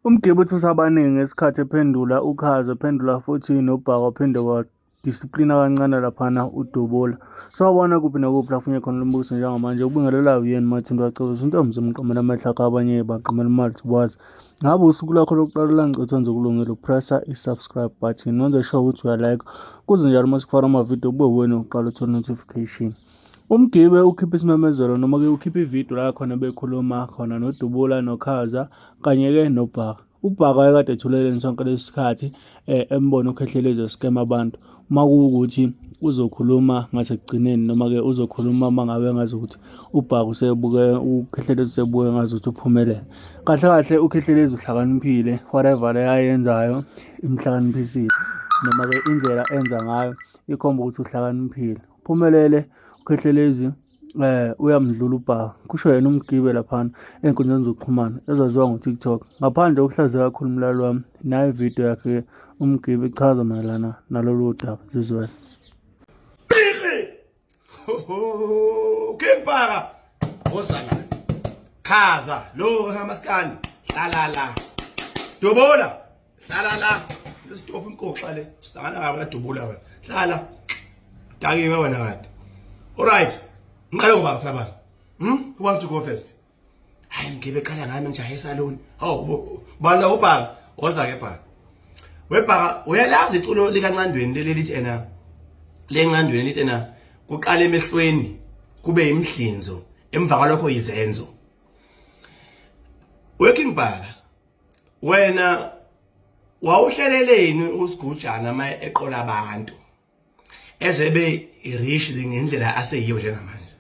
Umgibe uthuse abaningi ngesikhathi ephendula uKhaza, ephendula futhi noBhaka waphinde wadisiplina kancane laphana uDubula. Sawubona kuphi nakuphi la kufunye khona lombukiso njengamanje ubingelela uyena Martin Wacebisa intombi zomqamela amehlo akhe abanye baqamela imali thubazi. Ngabe usuku lwakho lokuqala langicetha nje ukulungela upressa i-subscribe button wenze sure ukuthi uyalike kuze njalo uma sikufaka amavidiyo kube uwena uqala uthola notification. UMgibe ukhiphe isimemezelo noma-ke ukhiphe ividiyo la khona bekhuluma khona noDubula noKhaza kanye-ke noBhaka. UBhaka wayekade ethuleleni sonke lesi sikhathi embona uKhehlelezi eskema abantu. Uma kuwukuthi uzokhuluma ngasekugcineni noma-ke uzokhuluma uma ngabe ngazi ukuthi uBhaka usebuke uKhehlelezi usebuke ngazuthi uphumelele. Kahle kahle uKhehlelezi uhlakaniphile whatever le ayenzayo imhlakaniphisile noma-ke indlela enza ngayo ikhomba ukuthi uhlakaniphile. Phumelele uKhehlelezi uyamdlula uBhaka, kusho yena uMgibe laphana ey'nkundleni zokuxhumana ezaziwa ngo-TikTok. Ngaphandle kokuhlaziya kakhulu umlaleli wami, nayo ividiyo yakhe uMgibe ichaza mayelana nalolu daba. Zizwele. Biggie! Ho ho! King Bhaka! Wozala. Khaza lo kamaskandi. Hlala la. Dobola. Hlala la. Lesitofu inkoxa le. Usangana kabi kadubula wena. Hlala. Dakiwe wena kade. Alright. Ngiqale ngoba mfana. Who wants to go first? Hayi ngibe qala ngami ngijahe esalon. Hawu bala ubhaka. Woza ke bhaka. Webhaka uyalazi iculo likaNcandweni leli lithi ena lencandweni lithi ena kuqala emehlweni kube imhlinzo emva kwalokho izenzo. Working bhaka wena wawuhleleleni usigujana uma eqola abantu ezebe irich ngendlela aseyiyo njengamanje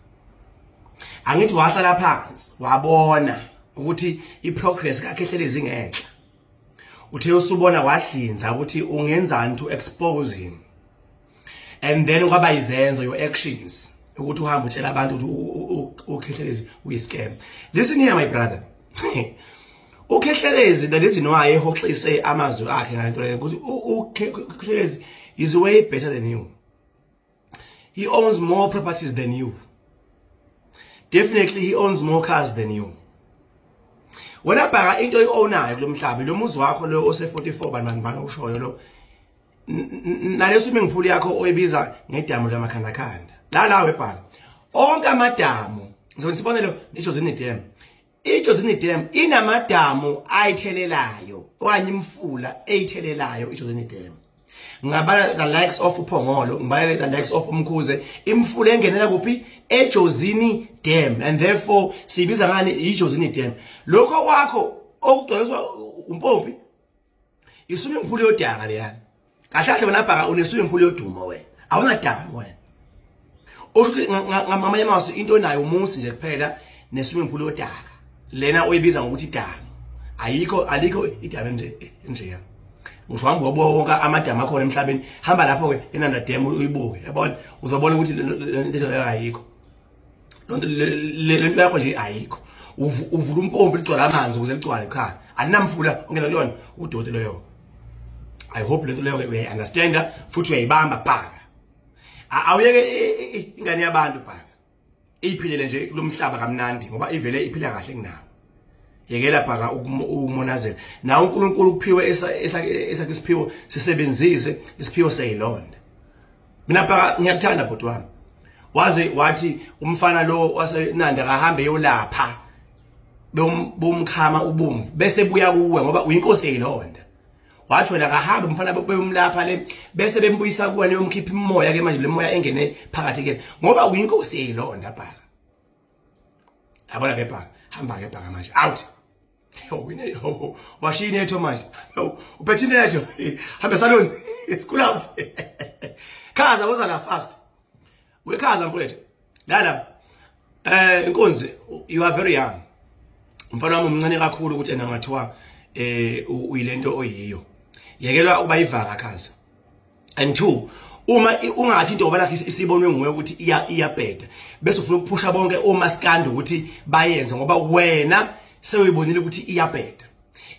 angithi wahlala phansi wabona ukuthi iprogress kakhe ehlelezi ngenhla uthe usubona wahlinza ukuthi ungenzani to expose him and then kwaba izenzo your actions ukuthi uhambe utshela abantu ukuthi uKhehlelezi uyiscam. Listen here, my brother, uKhehlelezi, the reason why ehoxise amazwi akhe ngalento leyo ukuthi uKhehlelezi is way better than you. He owns more properties than you. Definitely he owns more cars than you. Wena bhaka into oyi-ownayo kulo mhlaba, lo muzi wakho lo ose-44 bani bani bani ushoyo lo nale swimming pool yakho oyibiza ngedamu lamakhandakhanda la la webhala onke amadamu. Ngizokwenza isibonelo, iJozini Dam. IJozini Dam inamadamu ayithelelayo okanye imfula eyithelelayo iJozini Dam. Ngabala the likes of uPhongolo, ngibala the likes of uMkhuze, imfula engenela kuphi? EJozini Dam, and therefore siyibiza ngani iJozini Dam? Lokho kwakho okugcwaliswa umpompi iswimming pool yodaka leyana. Kahle kahle wena bhaka une swimming pool yodumo, wena awunadamu wena. Usho ukuthi ngamanye amazwi into onayo umusi nje kuphela ne swimming pool yodaka lena oyibiza ngokuthi idamu. Ayikho, alikho idamu nje nje. Ngisho hamba wabuka wonke amadamu akhona emhlabeni, hamba lapho ke eNanda Dam uyibuke, yabona, uzobona ukuthi lento leyo ayikho. Lonto lento yakho nje ayikho. Uvula umpompi ligcwala amanzi ukuze ligcwale, cha, alinamfula ongena kuyona, udoti leyo. I hope lento leyo uyayi understand futhi uyayibamba bhaka. Awuyeke ingane yabantu bhaka iphilele nje kulomhlaba kamnandi ngoba ivele iphila kahle kunawo. Yekela bhaka ukumonazela nawe. uNkulunkulu kuphiwe esakhe isiphiwo, sisebenzise isiphiwo seyilonda. Mina bhaka ngiyakuthanda bhuti wami. Waze wathi umfana lo waseNanda kahambe yolapha bomkhama ubomvu bese buya kuwe ngoba uyinkosi yeyilonda. Wathi wena kahambe umfana beyomlapha le bese bembuyisa kuwena, yomkhipha imoya ke manje, le moya engene phakathi ke ngoba uyinkosi yeyilonda bhaka. Yabona ke bhaka, hamba ke bhaka manje, out. Wine washiya inetho manje, uphethe inetho, hambe salon, school out. Khaza, woza la fast. Wekhaza mfowethu lala. Inkunzi, you are very young mfana wami, umncane kakhulu ukuthi ena ngathiwa uyilento oyiyo. Yekelwa ukuba ivaka khaza. And two, uma ungathi into ngoba lakho isibonwe nguwe ukuthi iyabheda bese ufuna ukuphusha bonke omaskandi ukuthi bayenze ngoba wena sewuyibonile ukuthi iyabheda,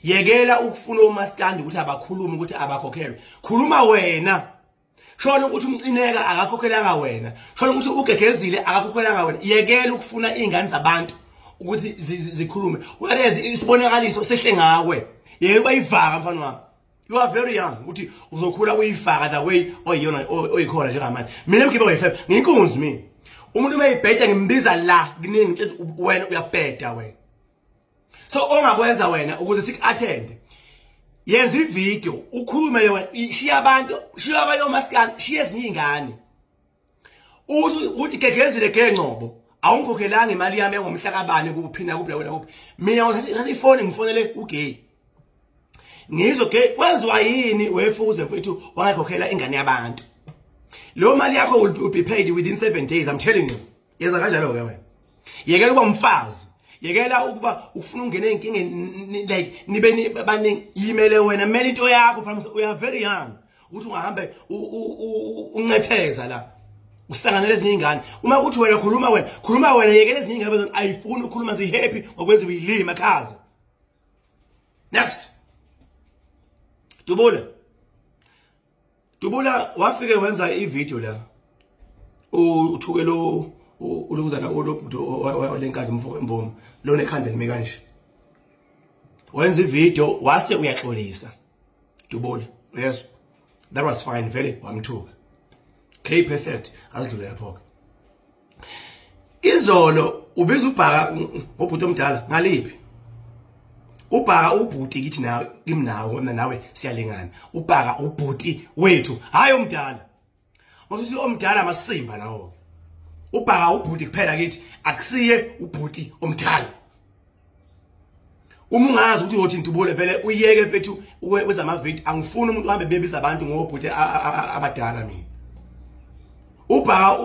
yekela ukufuna omaskandi ukuthi abakhulume ukuthi abakhokhelwe. Khuluma wena, shona ukuthi umcineka akakhokhelanga wena, shona ukuthi ugegezile akakhokhelanga wena. Yekela ukufuna iy'ngane zabantu ukuthi zikhulume, whereas isibonakaliso sehle ngawe. Yeke bayivaka mfana wami. You are very young ukuthi uzokhula uyifaka the way oyiyona oyikhona njengamanje. Mina mgibe wayifebe, ngiyinkunzi mina. Umuntu uma eyibheda ngimbiza la kuningi ngitshela wena uyabheda wena. So ongakwenza wena ukuze sik-attend, yenza ivideo ukhulume wena, shiya abantu, shiya abanye omasikani, shiya ezinye iy'ngane. Uthi gegezile gengcobo, awungikhokhelanga imali yami engomhla kabani kuphi nakuphi nakuphi nakuphi. Mina ngithatha ifoni ngifonele ugay. Ngizwe gay kwenziwa yini wefuze mfethu wangakhokhela ingane yabantu. Leyo mali yakho will be paid within 7 days, I'm telling you. Yenza kanjalo ke wena. Yekela ukuba umfazi. Yekela ukuba ufuna ungena ezinkingeni like nibe baningi, yimele wena, mele into yakho mfana, we are very young. Ukuthi ungahambe uncetheza la. Usihlanganele ezinye ingane. Uma kuthi wena khuluma wena, khuluma wena, yekela ezinye ingane ayifuni ukukhuluma, zi happy ngokwenziwa ilima khaza. Next. Dubula. Dubula wafike wenza ivideo la. Uthuke lo ulunguzana olobhuti olenkandi umfo embomo lo nekhanda lime kanje. Wenza ivideo wase uyaxolisa. Dubula. Yes. That was fine vele wamthuka. Okay, perfect. Azidlule lapho ke. Izolo ubiza ubhaka ngobhuti omdala ngaliphi? Ubhaka ubhuti kithi nawe, kimi nawe, mina nawe siyalingana. Ubhaka ubhuti wethu, hayi omdala. Masuthi omdala amasimba lawo. Ubhaka ubhuti kuphela kithi, akusiye ubhuti omdala. Uma ungazi ukuthi uyothi ntubule vele uyeke mfethu wezamavideo, angifuni umuntu uhambe bebiza abantu ngobhuti abadala mina. Ubhaka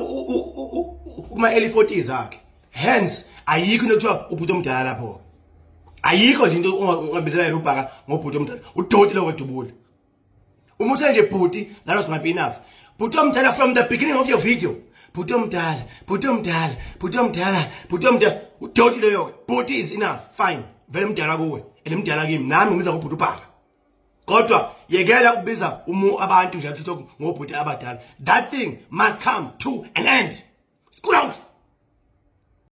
kuma early 40s akhe. Hence ayikho into ekuthiwa ubhuti omdala lapho. Ayikho nje into ongabizela yena ubhaka ngobhuti omdala. Udoti lo wedubule. Uma uthe nje bhuti, that was gonna be enough. Bhuti omdala from the beginning of your video. Bhuti omdala, bhuti omdala, bhuti omdala, bhuti omdala. Udoti leyo. Bhuti is enough. Fine. Vele mdala kuwe. And mdala kimi. Nami ngibiza ngobhuti ubhaka. Kodwa yekela ukubiza umu abantu nje TikTok ngobhuti abadala. That thing must come to an end. Scoot out.